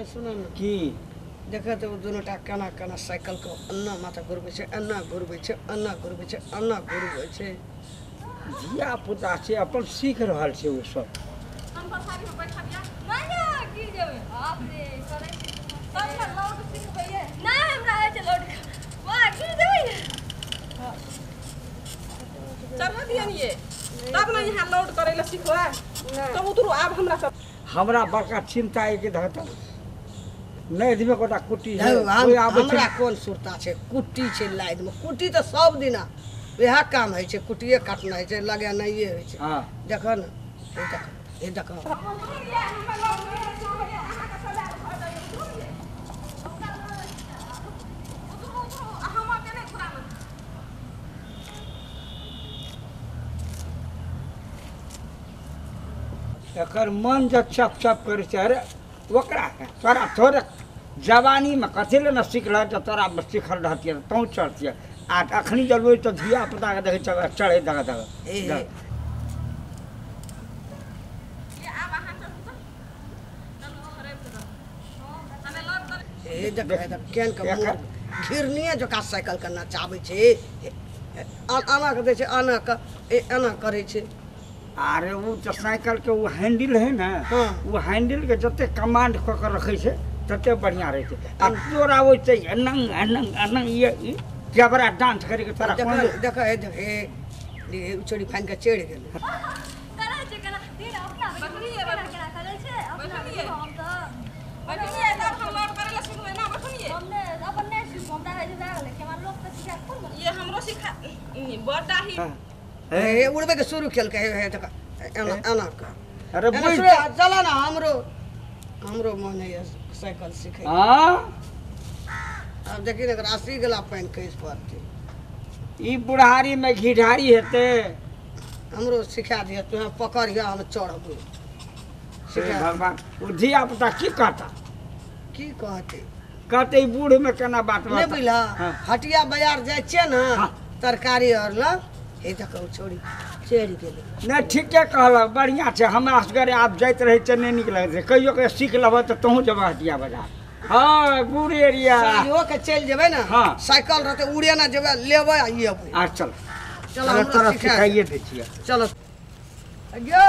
सुन न की देखा तो दोनों टा केना केना साइकिल के अन्ना माथा घुरबै छै अन्ना घुरबै छै अन्ना घुरबै छै अन्ना घुरबै छै। धिया पुता छै अपन सीख रहल छै ओ सब। हम पछाड़ी में बैठा दिया नहीं ना गिर जेबै। बाप रे करै छी तब ना लोड सिखबै ना हमरा होइ छै लोड वाह गिर जेबै। चढ़ा दिया ये तब ना यहाँ लोड करै ला सिखबै तो उतरू आब हमरा सब हमरा बड़का चिंता है कि धत नहीं दिमे कोटा कुट्टी है कोई आबै हमरा कोन सुरता छै कुट्टी छै लाइद में कुट्टी त सब दिना वएह काम होइ छै कुट्टिए काटना होइ छै लगेनाइए होइ छै। हां देख न ए देख ए देख एकर मन जब चप चप करै छै अरे ओकरा तोरा थोड़े जवानी में कथी ले न सीखल तऽ तोरा सीखल रहतियै तोँ चढ़तियै आ अखनी जब तऽ धिया पुता के देखै चढ़े दग दग। ए देख देख केन के घिरनिए जकाँ साइकिल के नचाबै छै आना के दै छै आना के ए एना करै छै। अरे वो तो साइकिल के वो हैंडल है ना वो हैंडल के जते कमांड क के रखै छै तते बढ़िया रहै छै। आ तोरा ओइ छै अनंग अनंग अनंग ये जबरा डांस करे के तोरा कोन देख ए देख ए उछड़ी फाइन के चढ़ गेल करै छै केना तीन अपना बकरी केना करै छै अपना हम त बकरी तब हम लोड करे ला सिखबै ना बकरी हम ने अपन नै सिख हमरा है जे लागल के हमरा लोग त सिखा कोन ये हमरो सिखा बड्डा ही ए उड़बे के शुरू खेल के हे देख एना एना के। अरे बुझ चला ना हमरो हमरो मन है साइकिल सीखे। हां अब देखी ने राशि गेला पानि खसि पड़तै ई बुढ़ारी में घिढारी हेतै। हमरो सिखा दिह तू पकड़िह हम चढ़बै। सिखा भगवान ओ धिया पुता की कहता की कहतै कहतै बूढ़ में केना बात नहि बुझला। हटिया बाजार जाइ छियै ने तरकारी आर लग हे देख छोड़ी चढ़ि गेलै। नहि ठीके कहलक बढ़िआँ छै हमरा असगरे आब जाइत रहै छै नहि नीक लगै छै कहियो कहियो सीख लेबह तऽ तोहूँ जेबह हटिया बाजार। हाँ गुड़ एरिया इहो के चलि जेबै ने। हाँ साइकिल रहतै उड़े ना जेबै लेबै आ एबै। आ चल चल हमरो सिखाइए दै छियै चल गे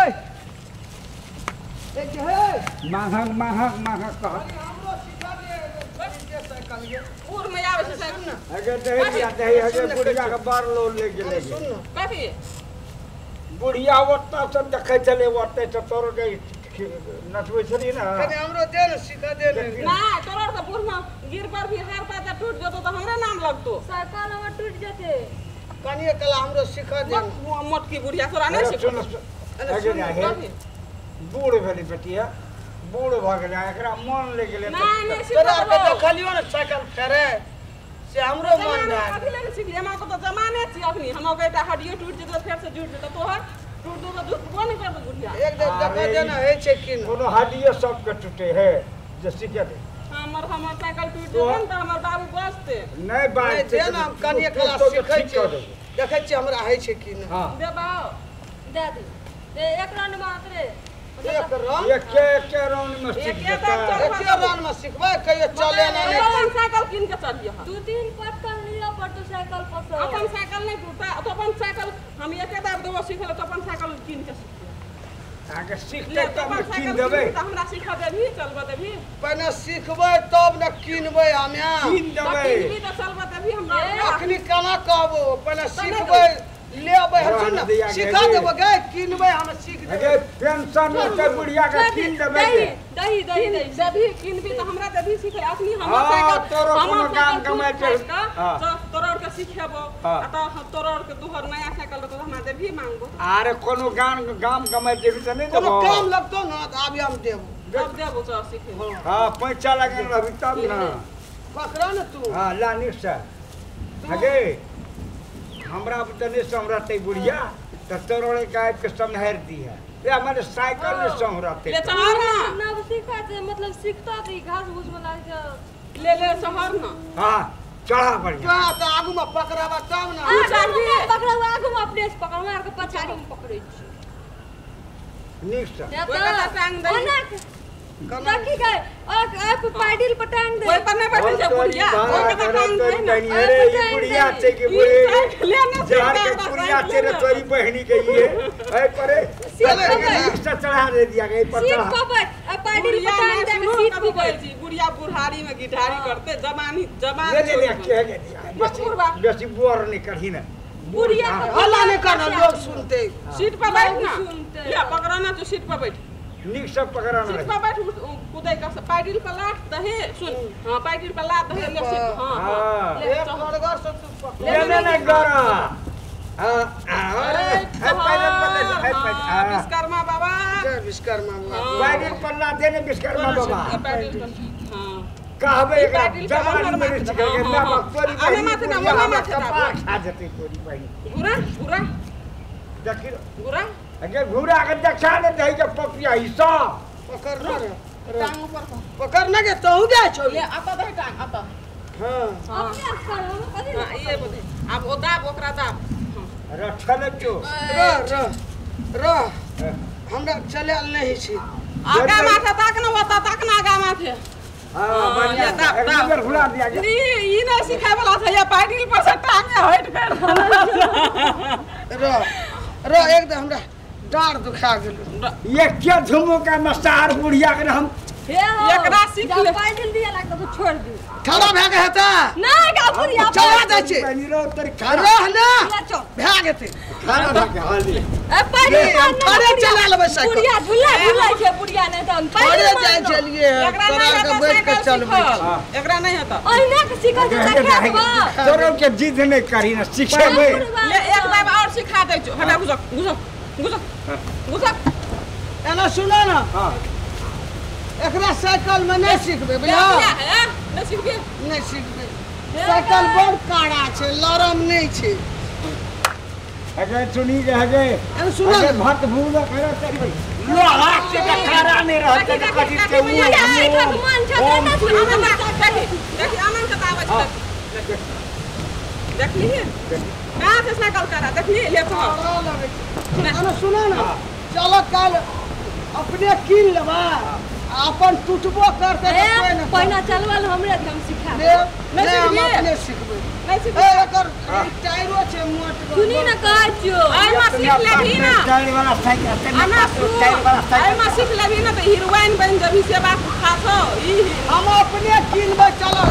ए हे महग महग महग कह हमरो सिखा दे साइकिल गे उड़ में आबै छै साइकिल ना अगे दही दही अगे बुढ़िया के बार लो ले गेलै। सुन न कथी बुढ़िया ओतऽ सब देखै छलै ओतऽ से तोरो के नचबै छली ना कने हमरो दे न सिखा दे ने ना तोरो के बूढ़ में गिर पर भी हार पाता टूट जेतो त हमरे नाम लगतो साइकिल हमर टूट जेते कनिए कला हमरो सिखा दे मोटकी बुढ़िया तोरा नै सिखा। अगे बूढ़ भेली बेटिया बूढ़ भऽ गेलै एकरा मन लागि गेलै ना नै तोरा के देखलियो ने साइकिल फेरे से हमरो मन भए अभी ले सिखली हमरा को त जमाने छी अखनी हमरा के एकटा हड्डियो टूट जेतो फेर से जुट जेतो तोहर टूट जेतो जुटबो नै करतो बुढ़िया एक दिन देखा दे ना होइ छै कि कोनो हड्डियो सबके टूटे है जे सीखे दे हमर हमर साइकिल टूट जेतो ने त हमर बाबू बसते नै बाजते दे ना हम कनिए कला सिखै छी देखै छी हमरा होइ छै कि नै। हां देबाओ दे दे दे एक राउंड मात्र एक राउंड एक राउंड में सीख जेतै एक राउंड में सिखबै कहियो चले ना नहीं अपन साइकिल कीन के चलिए दू तीन पटकन लिअ पड़तो साइकिल पर अपन साइकिल नहीं टूटता तो अपन साइकिल हम एके दाब देबो सिखले तो अपन साइकिल कीन के सिखबै अहाँके सीखते तब ने कीन देबै त हमरा सिखा देबही चलबा देबही पहिने सिखबै तब ने कीनबै हमे कीन देबै कीनबी त चलबा देबही हमरा अखनी केना कहबो पहिने सिखबै लेबै हम सुन सिखा देबो गे कीनबै हम सीख देबै पेंशन होतै बुढ़िया के कीन देबै दही दही दही देबही कीनबी त हमरा देबही सिखै अखनी हमर साइकिल तोरो कोनो काम कमाइ छै त तोरो के सिखेबो आ त तोरो के तोहर नया साइकिल रहतो त हमरा देबही मांगबो। अरे कोनो गाम गाम कमाइ जेबी त नै देबो कोनो काम लगतो न त आबि हम देबो तब देबो त सिखे। हां पैसा लगन रहबी तब न पकड़ा न तू। हां ला निश्चय अगे हमरा त नै सम्हरतै बुढ़िया त तोरो के आबि के सम्हारि दिहे ले हमर साइकिल नै सम्हरतै ले चहर ना नब सिखा छै मतलब सिखता त घास भूस में लाग ले ले चहर ना। हां चढ़ा बढ़िया त आगू में पकड़ाबा तब ना पकड़ाबा आगू में अपने से पकड़बा आर के पछाड़ी में पकड़ै छी नीक से ओकरा टांग दही। देखी गए आप पैडिल पर टांग दे ओइ पर नै बैठै छै बुढ़िया ओइ के टांग दे अरे ई बुढ़िया छै कि बुढ़े ले ना जहर के बुढ़िया छै रे तोरी बहिनी के ये ऐ परे से चढ़ा दे दिया के पर सीट पर बैठ आ पैडिल पर टांग दे सीट पर बैठ छी बुढ़िया बुढ़ारी में गिटारी करते जवानी जवान ले ले के के दिया बेसी बोर नहीं करही ना बुढ़िया हल्ला नहीं करना लोग सुनते सीट पर बैठ ना ले पकड़ना तो सीट पर बैठ निक से पकड़ना सीट पर बैठ कूदै का पैडिल पर लात दहे सुन हां पैडिल पर लात दहे ले सीट हां हां ले करगर से तू पकड़ ले ले ना कर हां अरे पैडिल पर ले विश्वकर्मा बाबा जय विश्वकर्मा बाबा पैडिल पर लात दे ने विश्वकर्मा बाबा पैडिल पर हां कहबे एकरा जवानी में सिख के ना तोरी आने माथे ना ओने माथे ना खा जते तोरी बहिनी घुरा घुरा देखि घुरा अगे घुरा के देखा ने दही के पपिया ई सब पकड़ ना रे टांग ऊपर पकड़ ना के तहु गए छौ ले आता दे टांग आता हां अपने आप कर हम कथि हां ये बोले अब ओ दाब ओकरा दाब रखल छो रह रह रह हमरा चले नहीं छी आगा माथे ताक ना होता ताक ना आगा माथे हां बढ़िया दाब दाब एक घुरा दिया नी ई ना सिखाय वाला था या पैडिल पर से टांगे हट कर रह रह एकदम हमरा डार दुखा गेल ये क्या झुमो का मसार बुढ़िया के हम एकरा सीख ले पैडिल दिया लागत तो छोड़ दी खड़ा भए के हेता ना गा बुढ़िया चला जाइ छै बहिनी रो तोरी खड़ा रह ना चल भए गेते खड़ा भए के हाली ए पैडिल हम थोड़े चला लेबै साइकिल बुढ़िया झूला झूला छै बुढ़िया नहीं त हम थोड़े जाइ छलिए एकरा तोरा नहीं के हेता बैठ के साइकिल चलबै सीखल एकरा नहीं हेता ओहिना के सीखल छै खेतबा तोरो के जिद नहीं करी ना सिखेबै ले एक बार और सिखा दै छौ हटा घुसक घुसक घुसक घुसक एना सुनो ना हां एकरा साइकिल में नहीं सिखबै बुझलियै नहीं सिखबे नहीं सिखबै साइकिल बड़ काड़ा छै लरम नहीं छै अगे सुनी जे अगे एना सुनो अगे भात भूल कर तरी लोहा से खड़ा नहीं रहते त कथी के बुढ़िया सीखक मन छै त सुन देखी देखी अमन के आबै छै देखली कहाँ से साइकिल करा देखली ले तो एना सुनो ना चलो कल अपने कीन लेबा अपन टूटबो करते त कोई ना पहिना चलवल हमरे हम सिखा ले नहीं हम अपने सिखबै नहीं सिखबै ए एकर टायरो छै मोट सुनी ना कहै छियो आई मा सीख लेबही ना टायर वाला साइकिल आना सुन आई मा सीख लेबही ना त हीरोइन बन जबी से बात खासो ई हम अपने कीनबै चलो